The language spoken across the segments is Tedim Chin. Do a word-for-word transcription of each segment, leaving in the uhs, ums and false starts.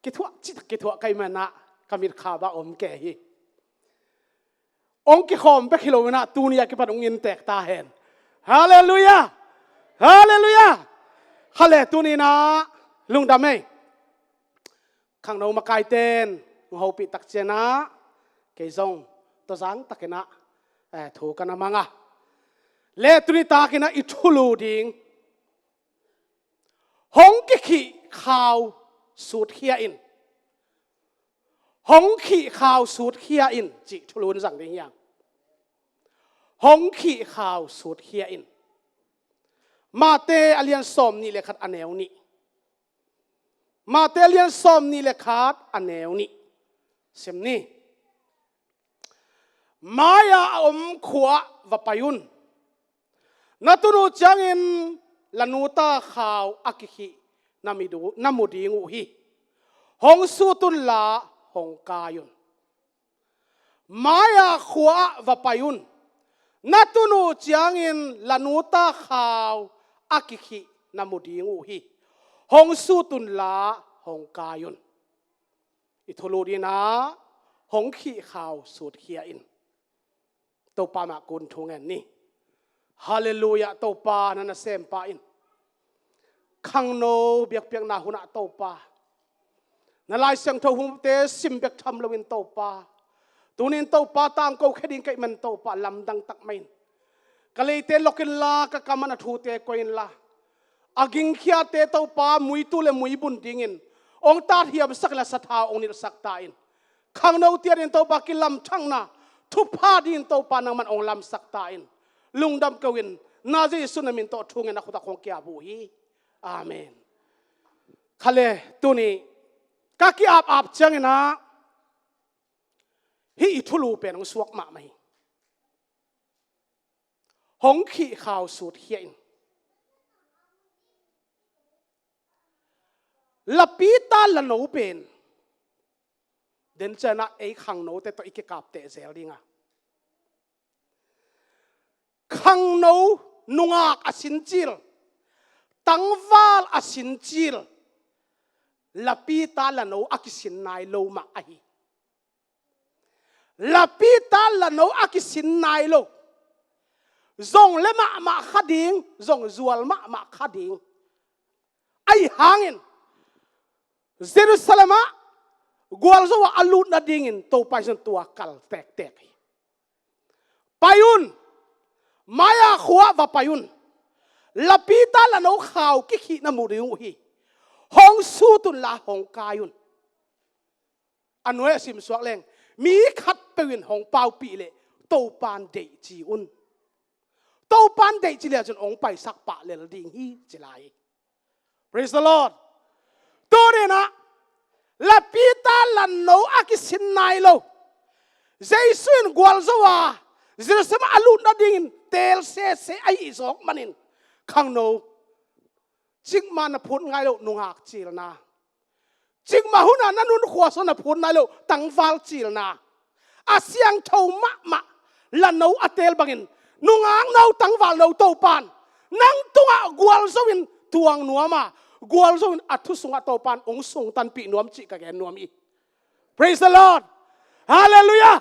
Kithuah citak kithuah ka hih manah ka mitkha bang om kei hi. Hong kikhawm bek hi lo inah tuni a kipan hong inntek ta hen. Halleluiah. Halleluiah. Khale tuni inah lungdam ei. Khangno makaite in hong hopih tak ciangah kei zong tawzang takinah, eh, thu ka na mang a. Le tuni takinah i thulu ding, hong kikhih khau sutkhia in. Hong khih khau sutkhia in cih thulu in zang ding hi hang. Hong khih khau sutkhia in. Mate a lian sawm nih le khat a neu nih. Mate a lian sawm nih le khat a neu nih. Sim ni. Mai-a a om khua-ah va pai un. Na tun uh ciangin la nu ta khau a kikhih na mi du-, na mu ding uh hi. Hong sut unla hong kai un. Mai-a khua-ah va pai un. Na tun uh ciangin la nu ta khau a kikhih na mu ding uh hi. Hong sut unla hong kai un. I thulu ding inah hong khih khau sutkhia in. Topa mah kun thu ngen ni. Halleluiah. Topa na nasempa in khangno biakpiakna hunah Topa, na Lai Siangtho hupte sim bek tham loin Topa, tunin Topa tangko khia ding ka hih man Topa lamdang tak mah in ka leite lok inla ka kam ah na thute koih inla, a gingkhiate Topa muitu le muibun dingin hong tathiamsak inla sathau hong nilhsak ta in. Khangnote adingin Topa kilamthakna thupha dingin Topa nangman hong lamsak ta in. Lungdam ko in, na Jesu na min tawh thu ngen a khut ah kong ki-ap uh hi. Amen. Khale tuni ka ki-ap ap ciangin ah hih i thulu pen hong suak mahmah hi. Hong khih khau sutkhia in. Lapita lano pen den ciangah ei khangnote tawh i kikapteh zel ding a, khangno nungak a sincil, tangval a sincil, lapita lano a kisin nai lo mah ahi. Lapita lano a kisin nai lo. Zong le mahmah kha ding, zong zual mahmah kha ding. Ahi hangin Jerusalem ah gualzo ah a lut nadingin Topa in tua kal tektek hi. Pai un, mai-a khua-ah va pai un. Lapita lano khau kikhih na mu ding uh hi. Hong sut unla hong kai un. A nuai a simsuak leng, mi khatpeuh in hong paupih leh Topa'n deih ci un. Topa'n deih ci leh cun hong paisak pah lel ding hi ci lai hi. Praise the Lord. Tuni inah lapita lano a kisin nai lo, Jesu in gualzo a Jerusalem a lut nadingin teel sese ahi zawk manin khangno, cikmah na phut ngai loh nungak cilna, cikmah hunah na nunkhua sungah na phut nai loh tangval cilna, a siangtho mahmah lano a teel bangin nungakno tangvalno Topa'n nang tungah gualzo in tuang nuam a, gualzo in a thu sungah Topa'n hong sungtanpih nuam cih ka gen nuam hi. Praise the Lord. Halleluiah.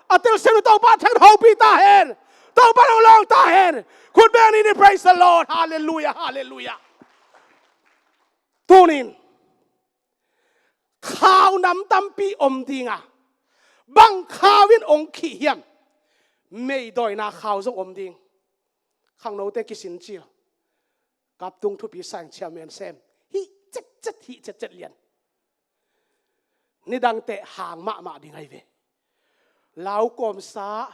A telsiam uh Topa thang hopih ta hen. Topa hong lawng ta hen. Khut beng ni ni. Praise the Lord. Halleluiah. Halleluiah. Tunin khau nam tampi om ding a, bang khau in hong khih hiam? Meidawina khau zong om ding. Khangnote kisincil. Kaptung thupi sang chairman sem. Hih cetcet, hih cetcet lian. Nidangte hang mahmah ding ahi ve. Lau kawmsa,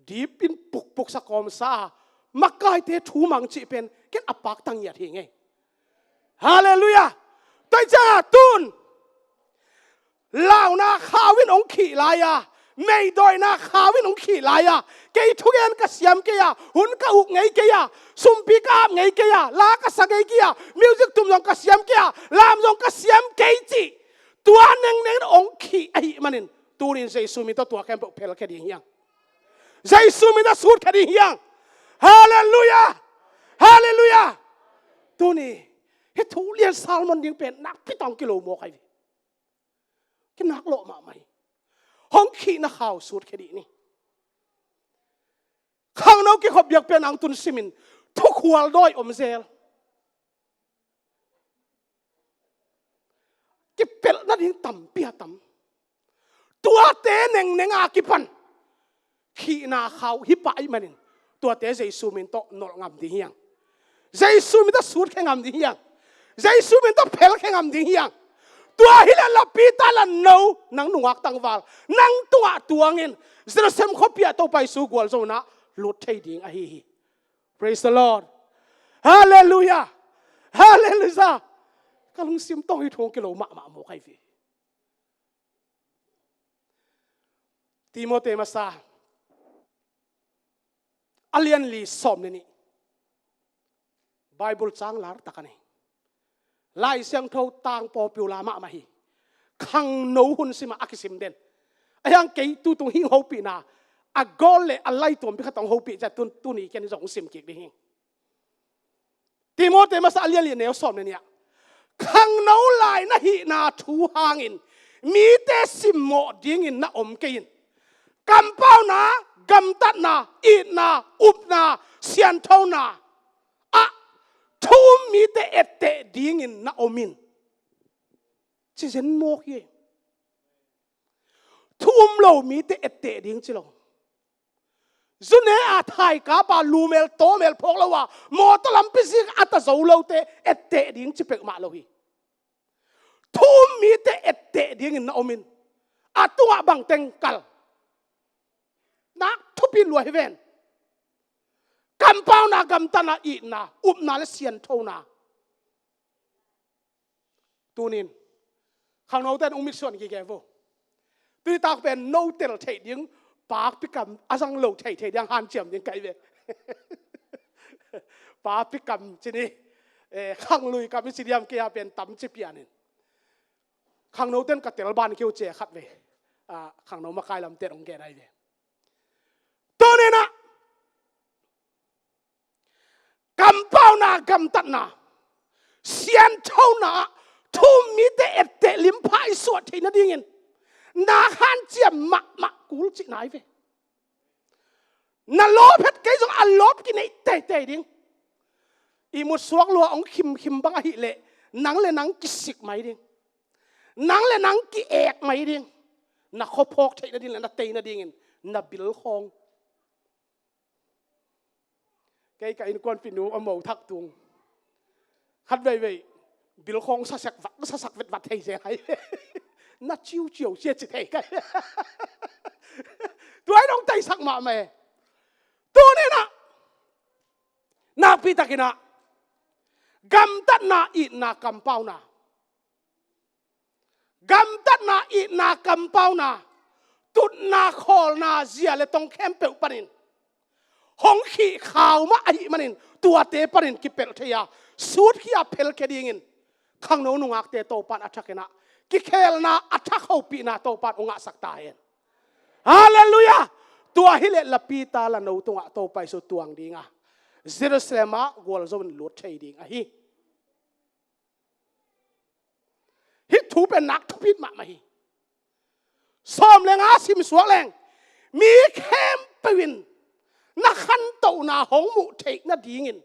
dipin pukpuksa kawmsa, makaite thu mang cih pen ken a pakta ngiat hi ngei. Halleluiah. Tua hi ciangah tun launa khau in hong khih lai-a, meidawina khau in hong khih lai-a, kei thugen ka siam kei a, hun ka uk ngei kei a, sumpi ka ap ngei kei a, la ka sa ngei kei a, music tum zong ka siam kei a, lam zong ka siam kei cih tua nengneng in hong khih ahih manin tunin Jesu min tawh tua khempeuh phelkhia ding hi hang. Jesu min tawh sutkhia ding hi hang. Halleluiah. Halleluiah. Tuni hih thu lian sermon ding pen nakpi tawh hong kilo mawk ahi ve. Kinak lawh mahmah hi. Hong khihna khau sutkhia dih ni. Khangno kikhop biakpiakna hong tun simin thukhual dawi om zel. Kipelh nading tampi a tam. Tuate nengneng a kipan khihna khau hi pah ahih manin tuate Jesu min tawh nolh ngam ding hi hang. Jesu min tawh sutkhia ngam ding hi hang. Jesu min tawh phelkhia ngam ding hi hang. Tua hileh la Peter la no, nang nungak tangval, nang tungah tuangin Jerusalem khuapi ah Topa Jesu gualzonah lut thei ding ahi hi. Praise the Lord. Hallelujah. Hallelujah. Ka lungsim tawh hih thu hong kilo mahmah mawk ahi ve. Timote masa a lian li sawm le nih. Bible cang lar tak a nei. Lai Siangtho tang popular mahmah hi. Khangno hun simah a kisim den. A hiang kei tutung hing hopihna a gol le a lai tuampi khat hong hopih ciah tun, tuni ken zong sim kik ding hi. Timote masa a lian li neu sawm le nih ah, khangno lai na hihna thu hangin mite simmawh dingin na om kei in. Kampauna, gamtatna, itna, upna, sianthona ah thu um mite etteh dingin na om in. Ci zen mawk hi. Thu um lo mite etteh ding ci lo. Zune a thaikap a lumel tawmel phawk lo a mawtaw lampi zik a ta zo lote etteh ding ci peuhmah lo hi. Thu um mite etteh dingin na om in. A tungah bangteng kal. Nak thupi lua hi ven. Kampauna, gamtatna, itna, upna le sianthona. Tunin khangnote in ung mitsuan kike vo. Tuni tak pen no tel theih ding, pakpi kam a zang lo theih theih ding hanciam ding kai ve. Pakpi kam ci ni, eh, khanglui kam i ci diam kei a pen tam ci pianin. Khangnote in ka tel ban keu cia khat ve. Ah, khangno makai lamte in ong gen ai ve. Tunin ah kampauna, gamtatna, sianthona, thu um mite etteh limpha i suah theih nadingin nak hanciam mahmah kul cihna hi ve. Na lawp het kei zong a lawp kineih teitei ding. I mutsuak lua hong khimkhim bang ahih leh nang le nang kisik mai ding. Nang le nang ki-ek mai ding. Na khuaphawk theih nading le na tei nadingin na bilkhawng. Kei ka innkuanpihnu a mo thak tung khat veivei bilkhawng sasak vat, sasak vetvat thei zel hai. Na ciuciau sia ci thei kai. Tua in hong taisak mahmah e. Tuninah nakpitakinah gamtatna, itna, kampauna, gamtatna, itna, kampauna, tutna, khawlna, zia le tong khempeuh panin hong khih khau mah ahih manin tuate panin kipelh thei a, sutkhia phelkhia dingin khangno nungakte Topan a thakinah kikhelna a thak hopihna Topan hong ngahsak ta hen. Halleluiah. Tua hileh la Peter la no tungah Topa Jesu tuang dinga Jerusalem ah gualzo in lut thei ding ahi. Hih thu pen nak thupit mahmah hi. Sawm le nga simsuak leng mi khempeuh in na khantohna hong muh theih nadingin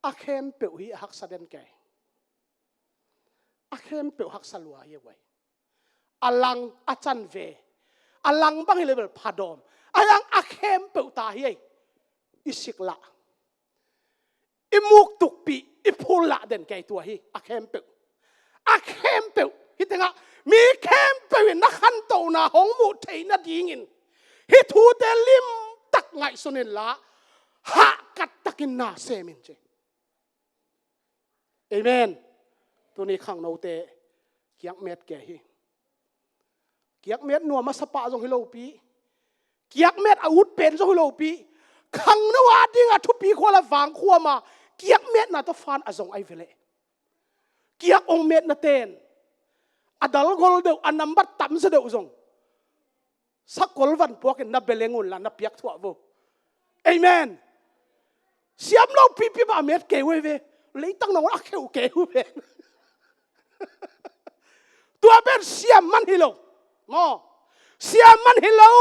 a khempeuh hi a haksa den kei. A khempeuh haksa lua hi a guai. A lang a can ve, a lang bang hi level phadawm a yang a khempeuh ta hi ei. I siklah, i muk tukpih, i phullah den kei tua hi a khempeuh. A khempeuh hi tengah mi khempeuh in na khantohna hong muh theih nadingin hih thute limtak ngaihsun inla hahkat takin na sem in ci. Amen. Tuni khangnote kiakmet kei hi. Kiakmet nuam a sapa zong hi lopi, kiakmet a ut pen zong hi lopi, khangno a dinga thupi khua la vangkhuama kiakmetna tawh fan a zong ai veleh. Kiak ong metna ten a dalgol deuh, a nambat tamza deuh zong sakol van puakin na beleng unla na piak thuah vo. Amen. Siam lo pipi mah a met kei uh ve. Leitang nong a kheuh kei uh ve. Tua pen siam man hi lo. Maw? Siam man hi lo.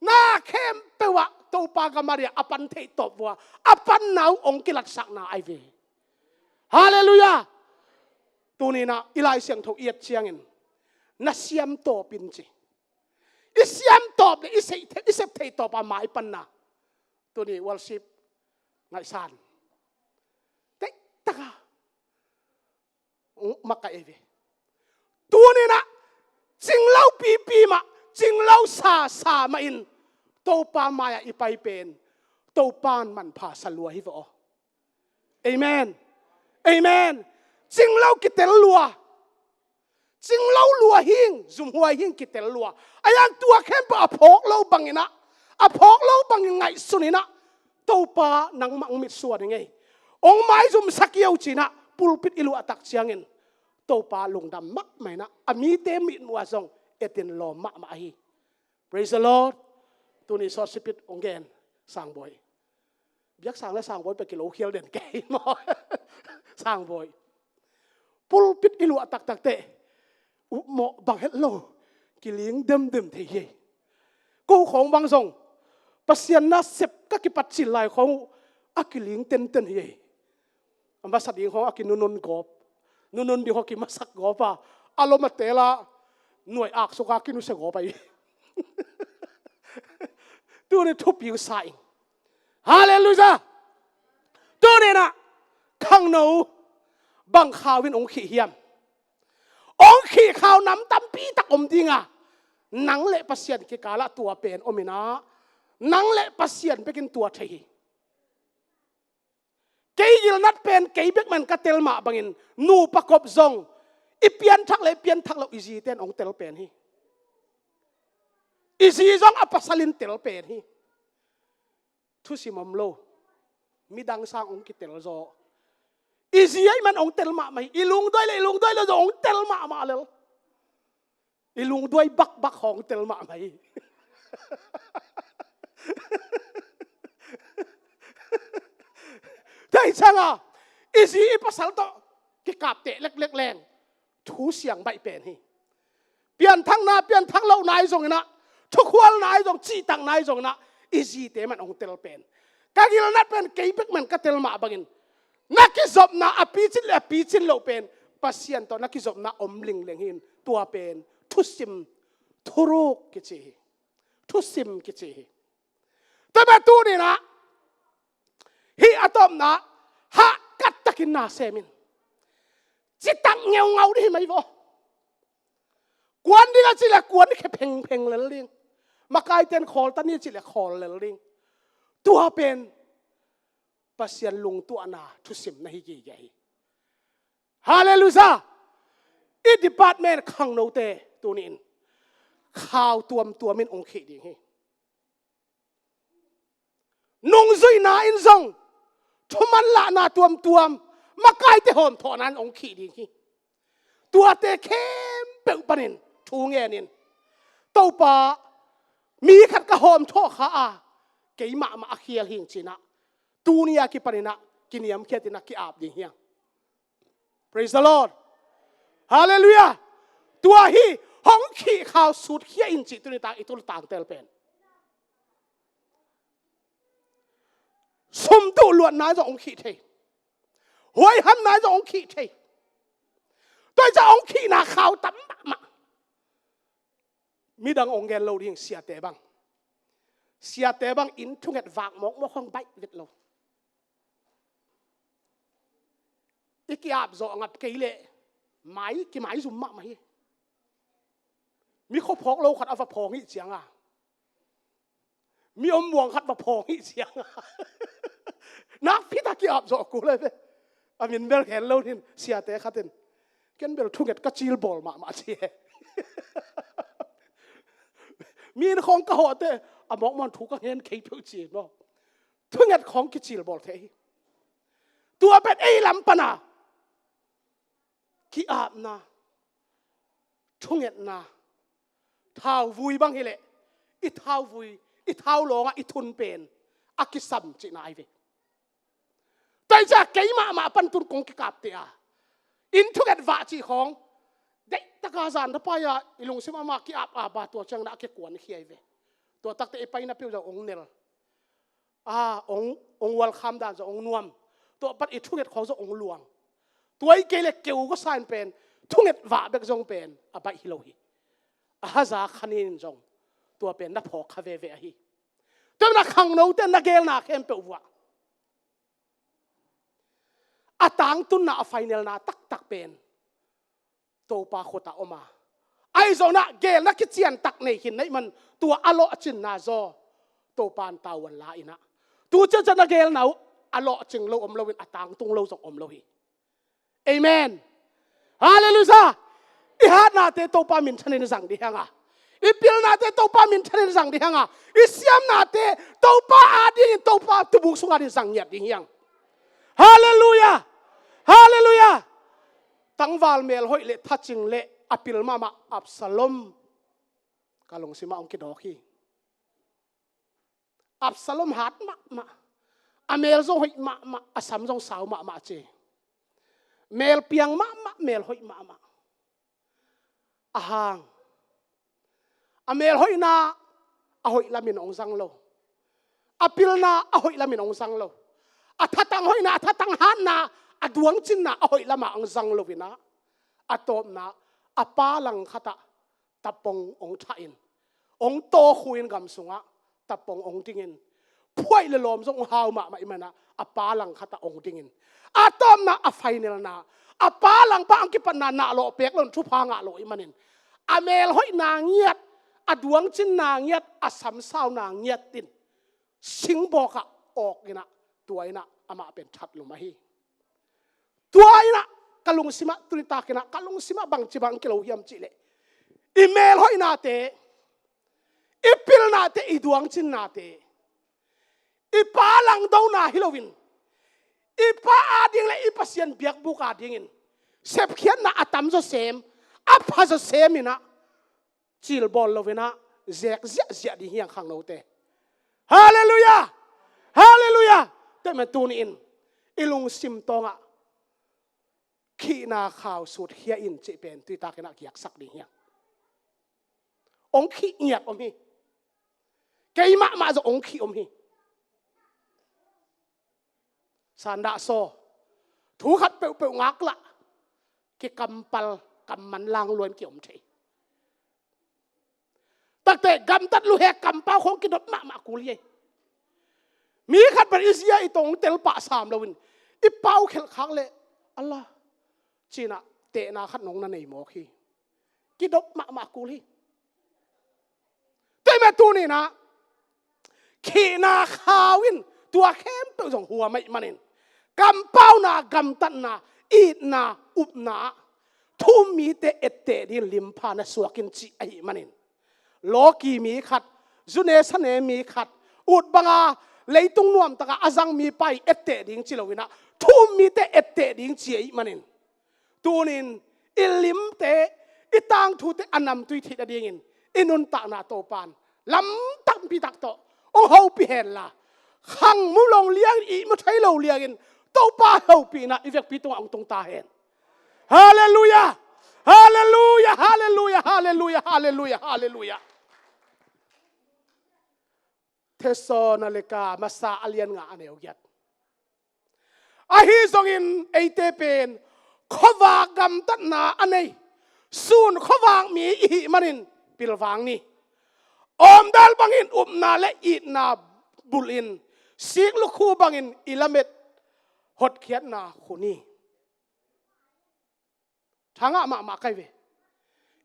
Na khempeuh ah Topa gam ah a pan theih tawp uh a, a panna uh hong kilatsakna ahi ve. Halleluiah. Tuni-in ah i Lai Siangtho i et ciangin, na siam tawp in ci. I siam tawp le i sep theih, i sep theih tawp a mai panna. Tuni worship ngaihsan, teitaka makaih ahi ve. Tuni-in ah cinglo pipi mah, cinglo sasa mah in Topa mai-ah i pai pen Topa in manpha sa lua hi ve aw. Amen. Amen. Cinglo kitel lua. Cinglo lua hing, zumhuai hing kitel lua. A yang tua khempeuh a phawk lo bangin ah, a phawk lo bangin ngaihsun in ah, Topa nangmah hong mitsuan hi ing ei, hong maizumsak hi o ci-in ah pulpit i luah tak ciangin Topa lungdam mahmah in ah, a mite mitmuh ah zong etin lawm mahmah hi. Praise the Lord. Tuni sawt sipit hong gen, Sangbawi. Biaksang le Sangbawi pia kilo khial den kei maw? Sangbawi. Pulpit i luah taktak teh upmawh bang het lo, kiling demdem thei hi. Ko khawng bang zong Pasian nasep ka kipat cil lai khawng uh a kiling tenten hi. A masa ding khawng a kinunun gawp, nunun ding khawng kimasak gawp a, a lom a teel a, nuai aksuk a kinusia gawp ahi. Tuni thupi uh sa ing. Halleluiah. Tuni-in ah khangno bang khau in hong khih hiam? Hong khih khau nam tampi tak om ding a, nang le Pasian kikal ah tua pen om in ah, nang le Pasian bekin tua thei hi. Kei gilnat pen kei bek mah in ka tel mah bangin nupa kop zong i pianthak le pianthak loh i zite in hong tel pen hi. I zi zong a pasal in tel pen hi. Thusim om lo, midang sang hong kitel zaw. I zi ahih man hong tel mahmah hi. I lungduai le i lungduai lo zong hong tel mahmah lel. I lungduai bakbak hong tel mahmah hi. Tua hi ciang a, i zi i pasal tawh kikapteh leklek leng thu siang baih pen hi. Pianthakna, pianthak lohna ahi zongin ah, thukhualna ahi zong, cihtakna ahi zongin ah, i zite mah in hong tel pen. Ka gilnat pen kei bek mah in ka tel mah bangin, na kizopna a picin le a picin loh pen Pasian tawh na kizopna om lingleng hi-in, tua pen thusim, thuruk kici hi. Thusim kici hi. Tua pen tuni-in ah, hih a tawpna, hahkat takin na sem in. Citak ngeungau ding hi mai vaw. Kuan ding a cih leh kuan khia phengpheng lel ding. Makaite in khawl ta ni a cih leh khawl lel ding. Tua pen Pasian lungtuahna thusim na hi gige hi. Halleluiah. I department khangnote tuni-in khau tuamtuam in hong khih ding hi. Nungzuihna in zong, thumanlahna tuamtuam, makaite hawmthawhna in hong khih ding hi. Tuate khempeuh panin thu ngen in, Topa, mi khat ka hawmthawh kha a, kei mahmah a khial hi ing ci-in ah, tuni a kipanin ah kiniamkhiatin ah ki-ap ding hi hang. Praise the Lord. Halleluiah. Tua hi, hong khih khau sutkhia in cih tuni tak i tul tangtel pen. Sum duh luatna in zong hong khih thei. Huaihamna in zong hong khih thei. Tua hi ciang hong khihna khau tam mahmah. Midang hong gen lo ding, siate bang. Siate bang inn thunget vak mawkmawk hong baih vet lo. I ki-ap zawh ngap kei leh mai, kimaizum mahmah hi. Mi khuaphawk lo khat a va phawng hih ciang a, mi om muang khat va phawng hih ciang a, nakpi tak ki-ap zawh kul hi ve. A min bel gen lo ning, siate khat in, ken bel thunget ka cilbawl mahmah ci hi. Mi inn khawng ka hawh teh a mawkmawk in thu ka ngen kei peuh ci hi maw. Thunget khawng kicilbawl thei hi. Tua pen ei lam pan a ki-apna, thungetna, thauvui bang hi leh i thauvui, i thau lawngah i thun pen a kisam cihna ahi ve. Tua hi ciang kei mahmah pan tun kong kikapteh a, inn thunget vah cih khawng deih Ka zan thapai-a i lungsim amah ki-ap-ap a, tua ciangin a kikuan khia hi ve. Tua takte i paina peuh zong hong nel. A, hong, hong welcome dan zong hong nuam. Tua pan i thunget khawng zong hong luang. Tua i kei le keu gawsa in pen, thunget vah bek zong pen a baih hi lo hi. A haza khanin zong tua pen na phawk kha veve ahi. Tua na khangnote na gelna khempeuh vuah a tangtunna, a finalna taktak pen Topa khut ah om a, ahi zongin ah gelna kiciantak nei khin na hih man, tua a lawhcinna zaw Topa in tavuan la in ah, tu cianciat na gelna uh a lawhcing lo om loin a tangtung lo zong om lo hi. Amen. Halleluiah. I hatnate Topa minthanin zang ding hi hang a, i pilnate Topa minthanin zang ding hi hang a, i siamnate Topa adingin, Topa tubuk sung adingin zang ngiat ding hi hang. Halleluiah. Halleluiah. Tangval melhoih le thacing le a pil mahmah Absalom ka lungsimah hong kidawk hi. Absalom hat mahmah, a mel zong hoih mahmah, a sam zong sau mahmah ci. Mel piang mahmah, mel hoih mahmah. A hang, a mel hoihna a hoih lamin hong zang lo. A pilna a hoih lamin hong zang lo. A thatang hoihna, a thatang hatna, a duangcinna a hoih lamah hong zang lo in ah, a tawpna a pa langkhatah tapong hong thah in, hong tawkhu in gam sungah tapong hong dingin, phuaih le lawm zong hong hau mahmah ahih manin ah a pa langkhatah hong dingin, a tawpna, a finalna, a pa langpang hong kipatna nahlawh pek loin thupha ngah lo ahih manin, a melhoihna ngiat, a duangcinna ngiat, a samsauna ngiat in singbawkah awk in ah, tua in ah amah pen thatlum ahi. Tua in ah ka lungsimah, tuni takin ah ka lungsimah bangci bang kilo hiam cih leh, i melhoihnate, i pilnate, i duangcinnate, i pa langdona hi loin, i pa ading le i Pasian biakbuk adingin sepkhiatna a tam zawsem, a pha zawsem in ah, cilbawl lo in ah zek ziahziah ding hi hang khangnote. Halleluiah. Halleluiah. Tua ahih manin tuni-in i lungsim tawngah khihna khau sutkhia in cih pen tuni takin ah giaksak ding hi hang. Hong khih ngiat om hi. Kei mahmah zong hong khih om hi. Sandah saw, thu khat peuhpeuh ngaklah, kikampal, kamman lang luan kiom thei. Takte gamtat luhek kampau khawng kidop mahmah kul hi. Mi khat pen i zia i tong tel pah sam loin i pau khelh khak leh, Allah, ci-in ah tehna khat nong na nei mawk hi. Kidop mahmah kul hi. Tua ahih manin tuni-in ah khihna khau in tua khempeuh zong huam ahih manin, kampauna, gamtatna, itna, upna ah thu-um mite etteh dingin limpha na suak in cih ahih manin, lawki mi khat, zune sane mi khat, ut banga leitung nuamtakah a zang mipa i etteh ding ci lo in ah, thu-um mite etteh ding ci ahih manin, tuni-in i limte, i tangthute a namtui theih nadingin i nuntakna Topa in lam tampi tak tawh hong hopih hen la, khang mu lo liangin, ihmu thei lo liangin Topa hopihna i vekpi tungah hong tung ta hen. Halleluiah. Halleluiah. Halleluiah. Halleluiah. Halleluiah. Halleluiah. Thessalonika masa a lian nga a neu giat. Ahi zongin eite pen khuavak gamtatna a nei, sun khuavak mi i hih manin pilvang ni. Awmdal bangin upna le itna bulhin, sik lukhu bangin i lamet hotkhiatna khu ni. Thangah mahmah kai ve.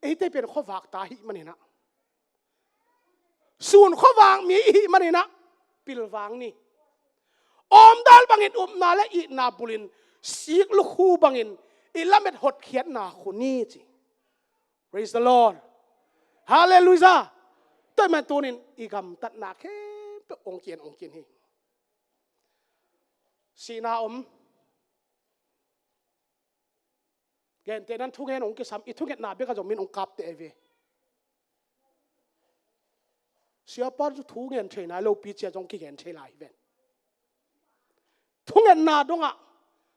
Eite pen khuavak ta hih manin ah, sun khuavak mi i hih manin ah pilvang ni. Awmdal bangin upna le itna bulhin, sik lukhu bangin i lamet hotkhiatna khu ni ci. Praise the Lord. Halleluiah. Tua ahih manin tuni-in i gamtatna khempeuh hong kian, hong kian hi. Sihna om. Gentehna-in thungen hong kisam, i thungetna bekah zong min hong kapteh ve. Siapa thungen thei nai lo pi ci-a zong kigen thei lai hi ven. Thungetna dongah,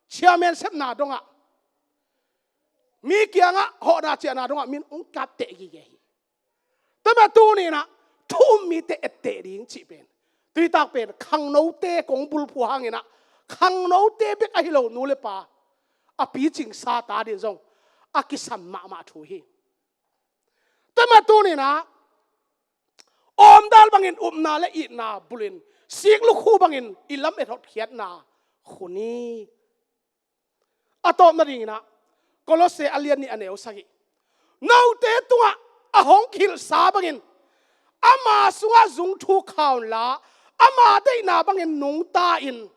chairman sepna dongah, Mi kiangah hawhna ciahna dongah min hong kapteh gige hi. Tua mah tuni-in ah thu um mite etteh ding cih pen, tuitak pen khangnote kong bulphuh hangin ah, khangnote bek ahi lo nu le pa, a picing sa ta dingin zong a kisam mahmah thu hi. Tua mah tuni-in ah awmdal bangin upna le itna bulin, sik lukhu bangin i lamet hotkhiatna khun hi. A tawpna dingin ah Kolose a lian nih a neu sagih, note tungah a hong kihilhsa bangin ama sungah zungthuk kha unla, ama deihna bangin nungta-in,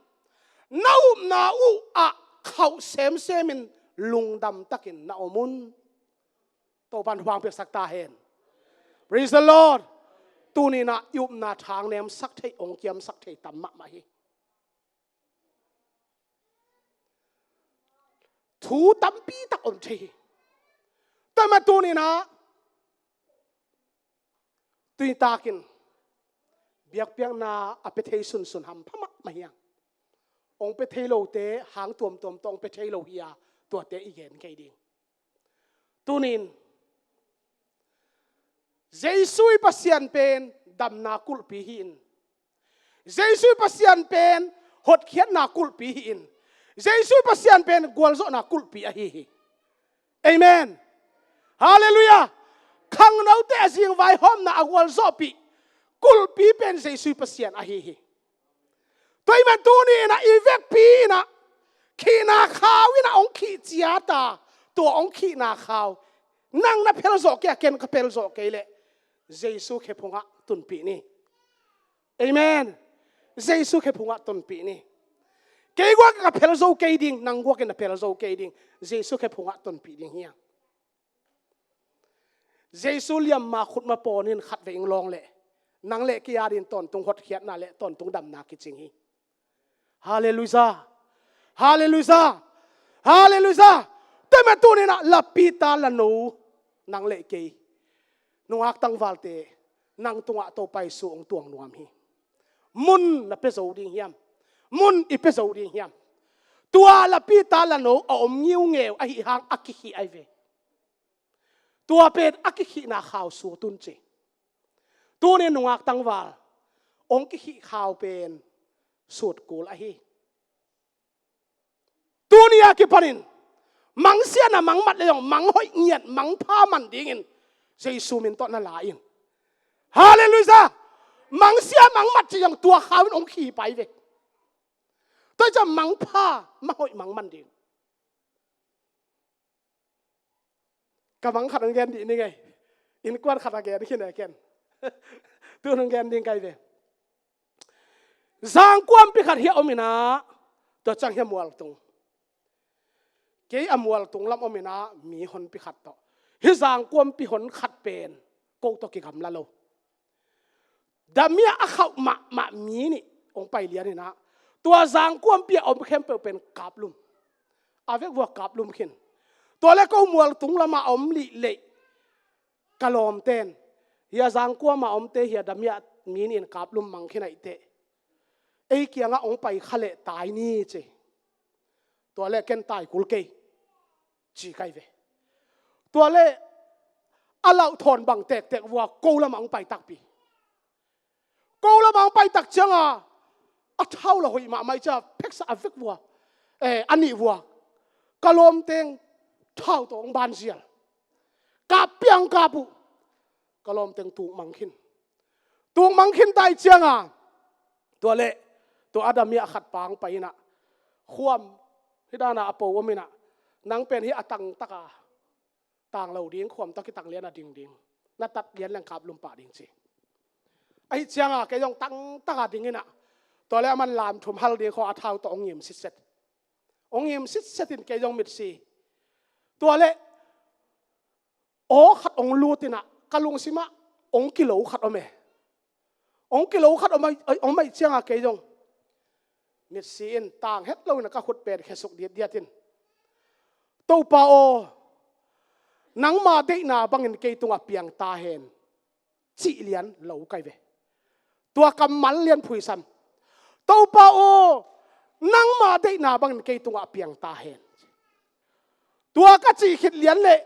na upna uh ah khauh semsemin lungdam takin na om un. Topa'n thupha piaksak ta hen. Praise the Lord. Tuni-in ah i upna thang nemsak thei, hong kiamsak thei tam mahmah hi. Thu tampi tak om thei hi. Tua mah tuni-in ah tuitakin biakpiakna a pia thei sunsun hampha mahmah hi hang. Hong pia thei lote hang tuamtuam tawh hong pia thei lo hi a, tuate i gen kei ding. Tuni-in Jesu i Pasian pen damna kulhpi hi-in, Jesu i Pasian pen hotkhiatna kulhpi hi-in, Jesu i Pasian pen gualzawhna kulhpi ahi hi. Amen. Halleluiah. Khangnote a zing vaihawmna a gualzawhpih kulhpi pen Jesu i Pasian ahi hi. Tua ahih manin tuni-in ah i vekpi-in ah khihna khau in ah hong khih ciat a, tua hong khihna khau nang na phelzawh kei a, ken ka phelzawh kei leh Jesu khephungah tunpih ni. Amen. Jesu khephungah tunpih ni. Kei guak in ka phelzo kei ding, nang guak in na phelzo kei ding. Jesu khephungah tunpih ding hi hang. Jesu liamma khutma pawnin khatvei ing lawng leh nang le kei a dingin tawntung hotkhiatna le tawntung damna kicing hi. Halleluiah. Halleluiah. Halleluiah. Tua mah tuni-in ah lapita lano nang le kei, nungak tangvalte, nang tungah Topa Jesu hong tuang nuam hi. Mun na pia zo ding hiam? Mun i pia zo ding hiam? Tua lapita lano a om ngiungeu ahih hang a kikhih ahi ve. Tua pen a kikhihna khau sut un ci. Tuni nungak tangval hong kikhih khau pen sut kul ahi. Tuni a kipanin mangsia na mangmat le zong manghoih ngiat mangpha man dingin Jesu min tawh na la in. Halleluiah. Mangsia mangmat ci zong tua khau in hong khih pai ve. Tua ciang mangpha manghoih mangman ding. Ka mang khat hong gen dih ning ei. Innkuan khat a gen khin e ken. Tu hong gen ding kai ve. Zangkuampi khat hia om in ah, tua ciang hia mualtung. Kei a mualtung lam om in ah mi honpi khat tawh. Hih zangkuampi hon khat pen ko tawh kigamla lo. Damiah a khauh mahmah mi nih hong pai lian in ah, tua zangkuampi a om khempeuh pen kaplum. A vekvua kaplum khin. Tua le ko mualtung lamah a om lihleih ka lawmten, hia zangkuam a omte hia damiah mi nih in kaplum mang khin ahih teh, ei kiangah hong pai kha leh tai ni ci. Tua le ken tai kul kei ci kai ve. Tua le a lauh thawn bang tektek vua ko lamah hong pai takpi. Ko lamah hong pai tak cianga a thau la hoih mahmah i cia pheksa a vekvua, eh, a nihvua ka lawmteng thau tawh hong banzial. Kap piang kap uh. Ka lawmteng tuk mang khin. Tuk mang khin tai cianga tua le tua a damiah khat pang pai in ah, khuam hih dana a po om in ah, nang pen hih a tangtaka tang lo ding, khuam tawh kitang lian a ding ding, na tat lian leng kaplum pah ding ci. Ahih cianga kei zong tangtaka ding in ah, tua le a man lam thum hal ding khawng a thau tawh hong ngim sitset. Hong ngim sitset in kei zong mitsi. Tua le aw khat hong lut in ah ka lungsimah hong kilo khat om e. Hong kilo khat om ai, om ai cianga kei zong mitsi in tang het lo in ah ka khut pen khesuk diatdiat in, Topa aw, nangma deihna bangin kei tungah piang ta hen, cih lian lo kai ve. Tua kammal lian phuisam. Topa aw, nangma deihna bangin kei tungah piang ta hen. Tua ka cih khit lian leh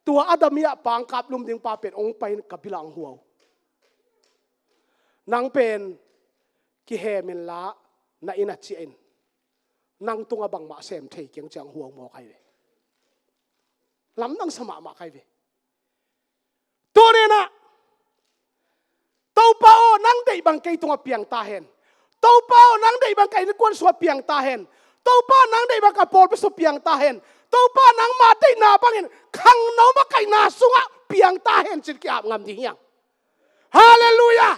tua a damiah pangkap lum ding pa pen hong pai in ka bilah hong huau. Nang pen kihem inla na inn ah ciah in. Nang tungah bangmah sem thei keng ci-a hong huau mawk ahi ve. Lamdang sa mahmah ka hi ve. Tuni-in ah Topa aw, nang deih bang kei tungah piang ta hen. Topa aw, nang deih bang ka innkuan sungah piang ta hen. Topa, nang deih bang ka pawlpi sungah piang ta hen. Topa, nangmah deihna bangin khangno makaihna sungah piang ta hen ci-in ki-ap ngam ding hi hang. Halleluiah!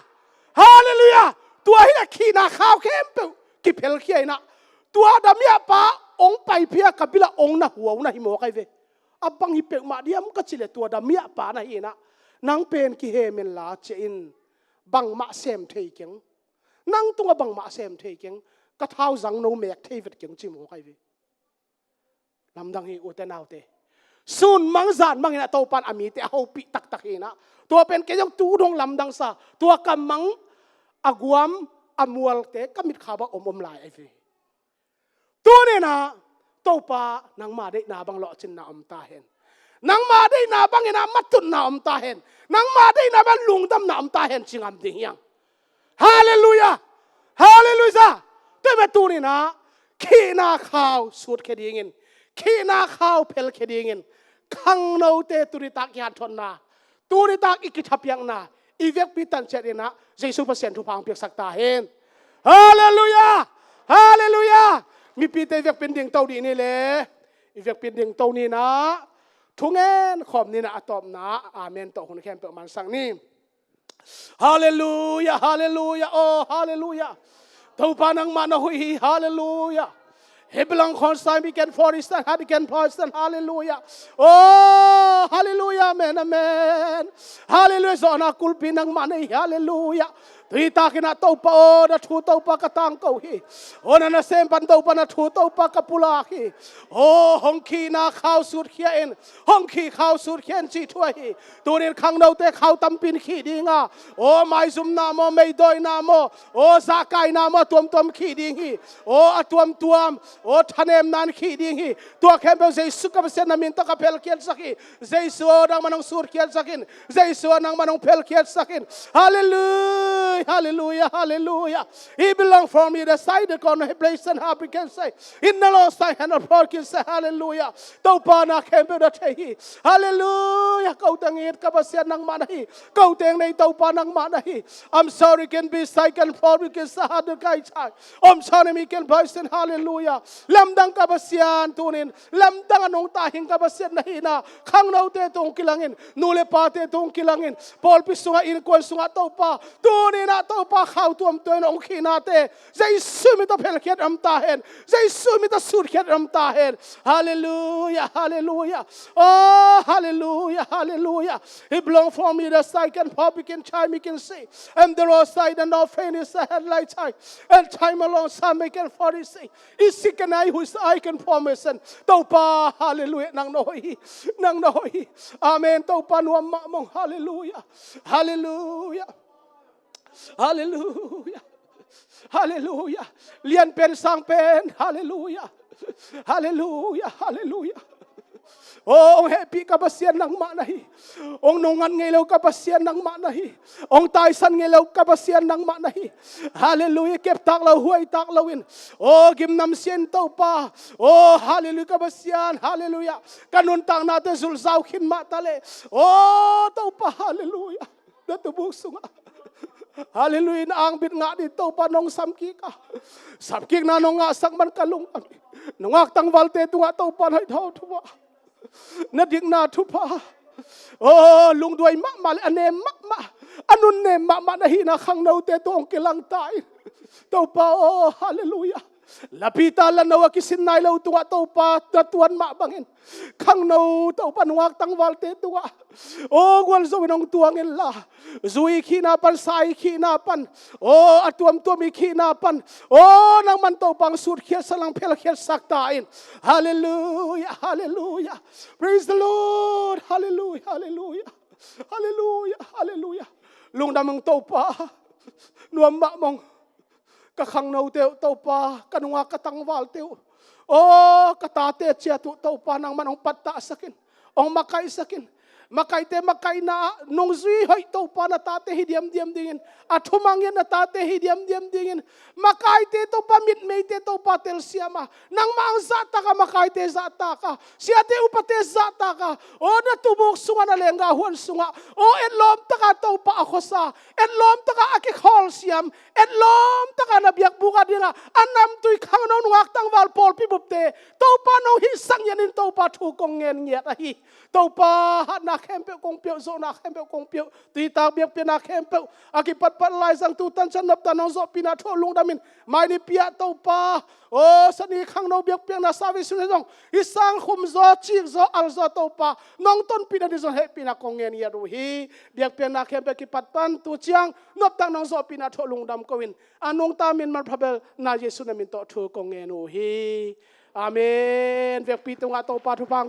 Halleluiah! Tua hi a khihna khau khempeuh kiphelkhia in ah tua damiah pa hong paiphei a ka bilah hong na huau na hi mawk ahi ve. A bang hi peuhmah diam ka cih leh tua damiah pa na hi in ah nang pen kihem inla ciah in. Bangmah sem thei keng. Nang tungah bangmah sem thei keng. Ka thauzang no mek thei vet keng ci mawk ahi ve. Lamdang hi ute naute. Sun mang zan mang in ah Topa in a mite a hopih taktak hi in ah tua pen kei zong tu dong lamdang sa. Tua ka mang a guam a mualte ka mitkhau bang om om lai ahi ve. Tuni-in ah Topa, nangmah deihna bang lawhcinna om ta hen. Nangmah deihna bangin ah matutna om ta hen. Nangmah deihna bang lungdamna om ta hen ci ngam ding hi hang. Halleluiah! Halleluiah! Tua hi mah tuni-in ah khihna khau sutkhia dingin, khihna khau phelkhia dingin khangnote tuni tak i hanthotna, tuni tak i kithapiakna, i vekpi tan ciat in ah Jesu Pasian thupha hong piaksak ta hen. Halleluiah! Halleluiah! Mipite i vekpi in dingto dih ni le. I vekpi in dingto ni in ah thungen khawm ni in ah a tawpna amen tawh hun khempeuh mansak ni. Halleluiah, halleluiah, oh, halleluiah. Topa nangmah na hoih hi, halleluiah. Heblang khonsai mi ken foristan, hadi ken foristan, halleluiah. Oh, halleluiah, amen, amen. Halleluiah, zawhna kulpi nangmah na hi, halleluiah. Tui takin ah Topa aw, na thu Topa ka tangko hi. Oh, na nasem pan Topa na thu Topa ka pulak hi. Oh, hong khihna khau sutkhia in, hong khih khau sutkhia in cih thu ahi. Tunin khangnote khau tampi in khih ding a, aw maizumna maw, meidawina maw, aw zahkaina maw, a tuamtuam khih ding hi. Aw a tuamtuam, aw thanemna in khih ding hi. Tua khempeuh Jesu ka Pasian na min tawh ka phelkhiatsak hi. Jesu aw, nangman hong sutkhiatsak in. Jesu aw, nangman hong phelkhiatsak in. Halleluiah, halleluiah, halleluiah. He belong for me the side the corner he place and happy can say. In the Lord side and the Lord can say, halleluiah. Topa na khempeuh na thei hi. Halleluiah. Ko teng it ka Pasian nangmah na hi. Ko teng nei Topa nangmah na hi. I'm sorry can be sai kan for we can sa ha de kai chai. Om sorry mi kan bai sen, halleluiah. Lamdang ka Pasian tunin. Lamdang a nungta hing ka Pasian na hi na. Khangnote tung kilangin. Nu le pate tung kilangin. Pawlpi sungah innkuan sungah Topa. Tunin ah Topa khau tuamtuam in hong khihnate. Jesu min tawh phelkhiat om ta hen. Jesu min tawh sutkhiat om ta hen. Halleluiah, halleluiah. Oh, halleluiah, halleluiah. He belong for me the side can pop, he can chime, he can see. And the roadside and all faint is the headlight high. And time alone, some may can fall, he see. He see can I who is I can formation. Topa, halleluiah. Nang na hoih hi. Nang na hoih hi. Amen. Topa nuam mahmah. Halleluiah. Halleluiah. Halleluiah. Halleluiah. Lian pen sang pen. Halleluiah. Halleluiah. Halleluiah. Oh, hong hehpih ka Pasian nangmah na hi. Hong nungngat ngei lo ka Pasian nangmah na hi. Hong taisan ngei lo ka Pasian nangmah na hi. Halleluiah. Keptak lo, huaitak lo in. Oh, gimnam sian Topa. Oh, halleluiah ka Pasian. Halleluiah. Ka nuntaknate zulzau khin mah ta leh. Oh, Topa. Halleluiah. Na tubuk sungah. Halleluiah, na angbit ngah ding Topa nong samkik a. Samkikna nong ngahsak man ka lungdam hi. Nungak tangvalte tungah Topa na hoih thupha. Na dikna thupha. Oh, lungduai mahmah le a nem mahmah. A nunnem mahmah na hihna khangnote tungah hong kilang ta in. Topa, oh, halleluiah. Lapita lano a kisin nai lo tungah Topa na tuan mah bangin khangno Topa nungak tangvalte tungah, oh, gualzo in hong tuang inla, zu i khihna pan, sa i khihna pan, oh, a tuamtuam i khihna pan, oh, nangman Topa hong sutkhiatsak lang phelkhiatsak ta in. Halleluiah, halleluiah. Praise the Lord. Halleluiah, halleluiah. Halleluiah, halleluiah. Lungdam ung Topa. Nuam mahmah ung. Ka khangnote uh Topa, ka nungak ka tangvalte uh, Aw ka tate ciat uh Topa nangman hong pattahsak in, hong makaihsak in. Makaite makaihna ah nungzui hoih Topa na tate hi diamdiam dingin, a thumang in na tate hi diamdiam dingin. Makaite Topa, mitmeite Topa telsiam a, nangmah ang zahtak a, makaite zahtak a, siate upate zahtak a, aw na tubuk sungah, na lenggah huan sungah, aw etlawm taka Topa a khuasa, etlawm taka a kikhawlsiam, etlawm taka na biakbuk a dingah a namtui khangno nungak tangval pawlpi bupte Topa nong hihsak ngiat in Topa thu kong ngen ngiat ahi. Topa hatna khempeuh kong piauh, zawhna khempeuh kong piauh, tuitak biakpiakna khempeuh a kipatpat laizang tutan ciang noptak nong zawhpihna thu lungdam in, mai ni piah Topa, aw sani khangno biakpiakna service hun zong i sang khum zaw, cik zaw, al zaw Topa nong tonpihna ding zong hehpihna kong ngen ngiat uh hi. Biakpiakna khempeuh kipatpan tu ciang noptak nong zawhpihna thu lungdam ko in, a nungta min manpha belna Jesu na min tawh thu kong ngen uh hi. Amen. Vekpi tungah Topa thupha hong